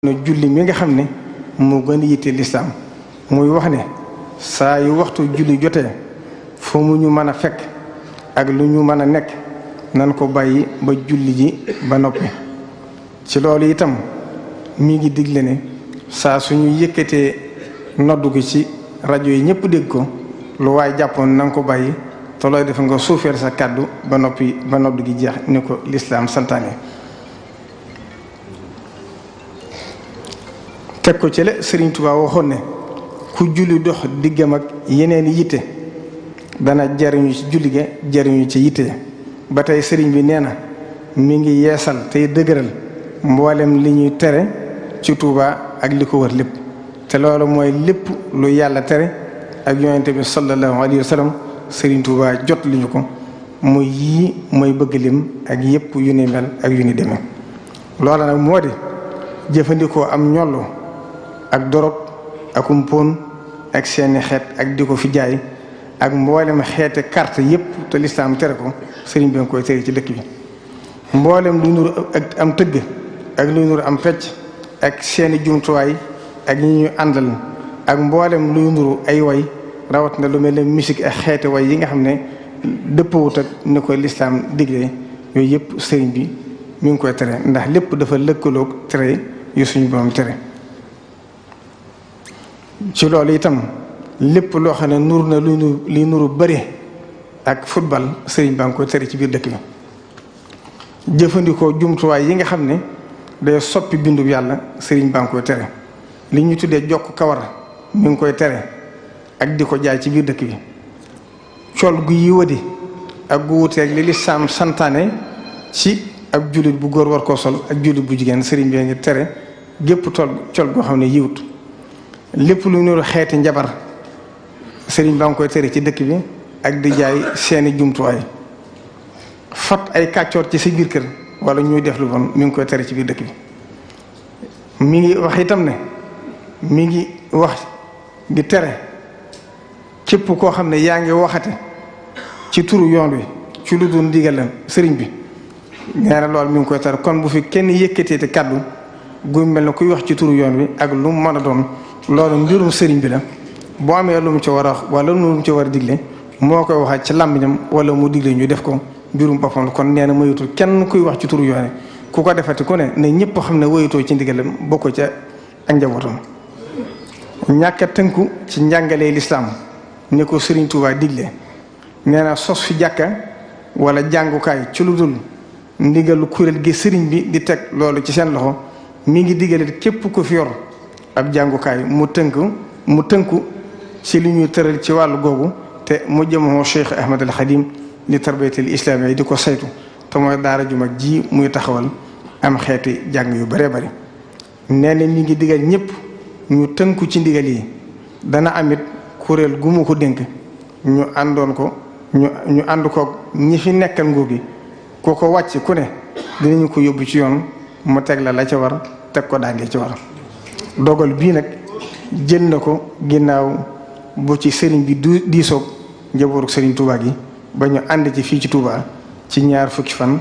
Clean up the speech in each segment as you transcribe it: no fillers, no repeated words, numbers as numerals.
na julli mi nga xam ne moo gën a yitte lislaam muy wax ne saa yu waxtu julli jotee fu mu ñu mën a fekk ak lu ñu mën a nekk nan ko bàyyi ba julli ji ba noppi. ci loolu itam mi ngi digle ne saa suñu yëkkatee noddu gi ci rajo yi ñëpp dégg ko lu waaye jàppoon na nga ko bàyyi te looy def nga suufeel sa kàddu ba noppi ba noddu gi jeex ni ko lislaam santaane. teg ko ci la Sëriñ Tuubaa waxoon ne ku julli dox diggam ak yeneen yitte dana jariñu ci julli ga jariñu ci yitte ba tey sëriñ bi nee na mi ngi yeesal tey dëgëral mboolem li ñuy tere ci Tuubaa ak li ko wër lépp te loolu mooy lépp lu yàlla tere ak yonente bi sallallahu alayhi wa sallam Sëriñ Tuubaa jot li ñu ko muy yii mooy bëgg lim ak yépp yu ni mel ak yu ni demee loola nag moo di jëfandikoo am ñollu ak dorog ak umpon ak seeni xeet ak di ko fi jaay ak mboolem xeete carte yépp te lislaam tere ko sëriñ bi nga koy tere ci dëkk bi mboolem luy nuru ak am tëgg ak luy nuru am fecc ak seeni jumtuwaay ak ñi ñu àndal ak mboolem luy nuru ay way rawat na lu mel ne musique ak xeete way yi nga xam ne dëppawut ak ni koy lislaam diglee yooyu yépp sëriñ bi mi ngi koy tere ndax lépp dafa lëkkaloog tere yu suñu borom tere. ci loolu itam lépp loo xam ne nur na luy nuru bëri ak football sëriñ baa ngi koy tere ci biir dëkk bi jëfandikoo jumtuwaay yi nga xam ne day soppi bindu yàlla sëriñ baa ngi koy tere li ñu tuddee jokk kawar mi ngi koy tere ak di ko jaay ci biir dëkk bi col gu yiwadi ak gu wuteeg li lislaam santaane ci ab jullit bu góor war koo sol ak jullit bu jigéen sëriñ bi ngi tere gépp col goo xam ne yiwut lépp lu nuru xeeti njabar sëriñ baa ngi koy tere ci dëkk bi ak di jaay seeni jumtuwaay fat ay kàccoor ci sa biir kër wala ñuy def lu bon mi ngi koy tere ci biir dëkk bi mi ngi wax itam ne mi ngi wax di tere képp koo xam ne yaa ngi waxate ci turu yoon wi ci lu dul ndigal sëriñ bi nee na loolu mi ngi koy tere kon bu fi kenn yëkkatee te kàddu gu mel ne kuy wax ci turu yoon wi ak lu mu mën a doon loolu mbirum sëriñ bi la boo amee lu mu ci war a wax wala lu mu ci war a digle moo koy waxaat ci làmmiñam wala mu digle ñu def ko mbirum boppam la kon nee na mayutul kenn kuy wax ci turu yoone ku ko defati ku ne ne ñëpp xam ne wayutoo ci ndigalam bokk ca ak njabootam ñàkk a tënku ci njàngalee lislaam ne ko Sëriñ Tuubaa digle nee na sos fi jàkka wala jàngukaay ci lu dul ndigalu kuréel gi sëriñ bi di teg loolu ci seen loxo mi ngi digale képp ku fi yor ab jàngukaay mu tënku ci li ñuy tëral ci wàllu googu te mu jëmoo Cheikh Ahmad al Khadim li tarbiyatil islaam yi di ko saytu te mooy daara ju mag ji muy taxawal am xeeti jàng yu bare bari nee na mi ngi digal ñëpp ñu tënku ci ndigal yi dana amit kuréel gu mu ko dénk ñu àndoon ko ñu ànd ko ñi fi nekkal nguur gi ku ko wàcc ku ne dinañu ko yóbbu ci yoon mu teg la ca war teg ko daange ci war dogal bii nag jël na ko ginnaaw bu ci sëriñ bi diisoog njabootu sëriñ Touba gi ba ñu ànd ci fii ci Touba ci 20 fan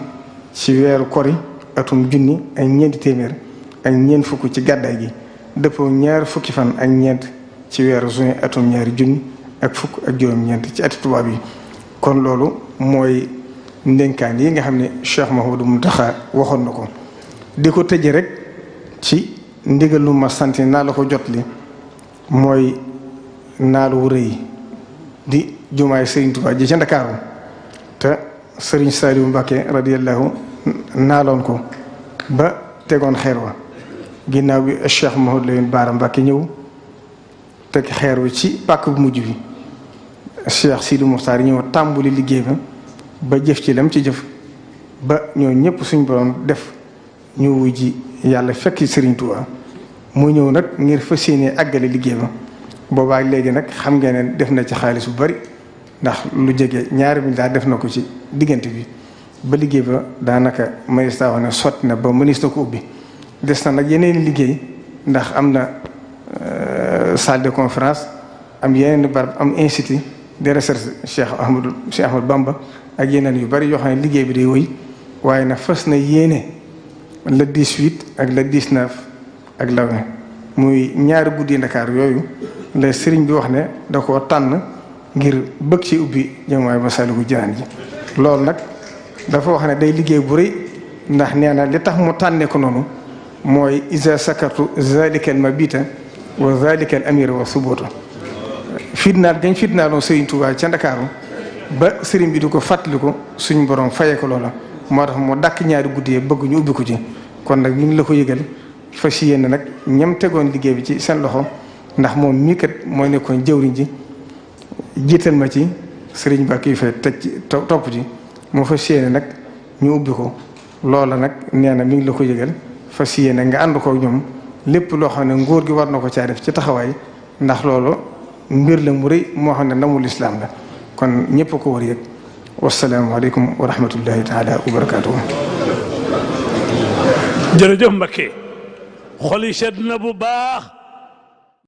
ci weeru kori atum junni ak ñeenti téeméer ak ñeent fukk ci gàddaay gi dëppoo 20 fan ak ñeent ci weeru juin atum 2 junni ak fukk ak juróom-ñeent ci ati Touba bi kon loolu mooy ndénkaan yi nga xam ne Cheikh Mouhamadou Mountakha waxoon na ko di ko tëje rek ci ndigal lu ma sant naa la ko jot li mooy naalu rëy di jumaay Serigne Touba ji ca Ndakaaru te Serigne Saliou Mbacké radiyallahu naaloon ko ba tegoon xeer wa ginnaaw bi Cheikh Mouhamadou Lamine Bara Mbacké ñëw teg xeer wi ci pàkk bu mujj bi Cheikh Sidi Mokhtar ñëw tàmbuli liggéey ba jëf ci lam ci jëf ba ñoo ñëpp suñ borom def ñu wujji yàlla fekk Serigne Touba mu ñëw nag ngir fas yéene àggale liggéey ba boobaa léegi nag xam nga ne def na ci xaalis bu bari ndax lu jege $2 milliards def na ko ci diggante bi ba liggéey ba daanaka ministre wax ne sotti na ba ministre ko ubbi des na nag yeneen liggéey ndax am na salle de conférence am yeneen barab am institut de recherche Cheikh Ahmadou Bamba ak yeneen yu bari yoo xam ne liggéey bi day wëy waaye nag fas na yéene le 18 ak le 19 ak Lawe muy ñaari guddi Ndakaar yooyu la sëriñ bi wax ne da koo tànn ngir bëgg ci ubbi jamaay Masaalikul Jinaan ji. loolu nag dafa wax ne day liggéey bu rëy ndax nee na li tax mu tànnee ko noonu mooy isa sakartu zalika al mabita wa zalika al amira wa subuta fitnaal gañ fitnaaloon Sëriñ Tuubaa ca Ndakaaru ba sëriñ bi di ko fàttaliku suñ borom fayee ko loola moo tax mu dàkk ñaari guddi yi bëgg ñu ubbi ko ci. kon nag ñu ngi la ko yëgal fas yéene nag ñam tegoon liggéey bi ci seen loxo ndax moom mii kat moo nekkoon jëwriñ ji jiital ma ci sëriñ ba kii fay teg ci topp ci moo fas yéene nag ñu ubbi ko loola nag nee na mi ngi la ko yëgal fas yéene nga ànd ko ñoom lépp loo xam ne nguur gi war na ko caa def ci taxawaay ndax loolu mbir la mu rëy moo xam ne ndamul islaam la kon ñëpp ko war yëg wasalaamaaleykum wa rahmatullahi taala wa barakaatuhu. jërëjëf Mbacké xol yi sedd na bu baax.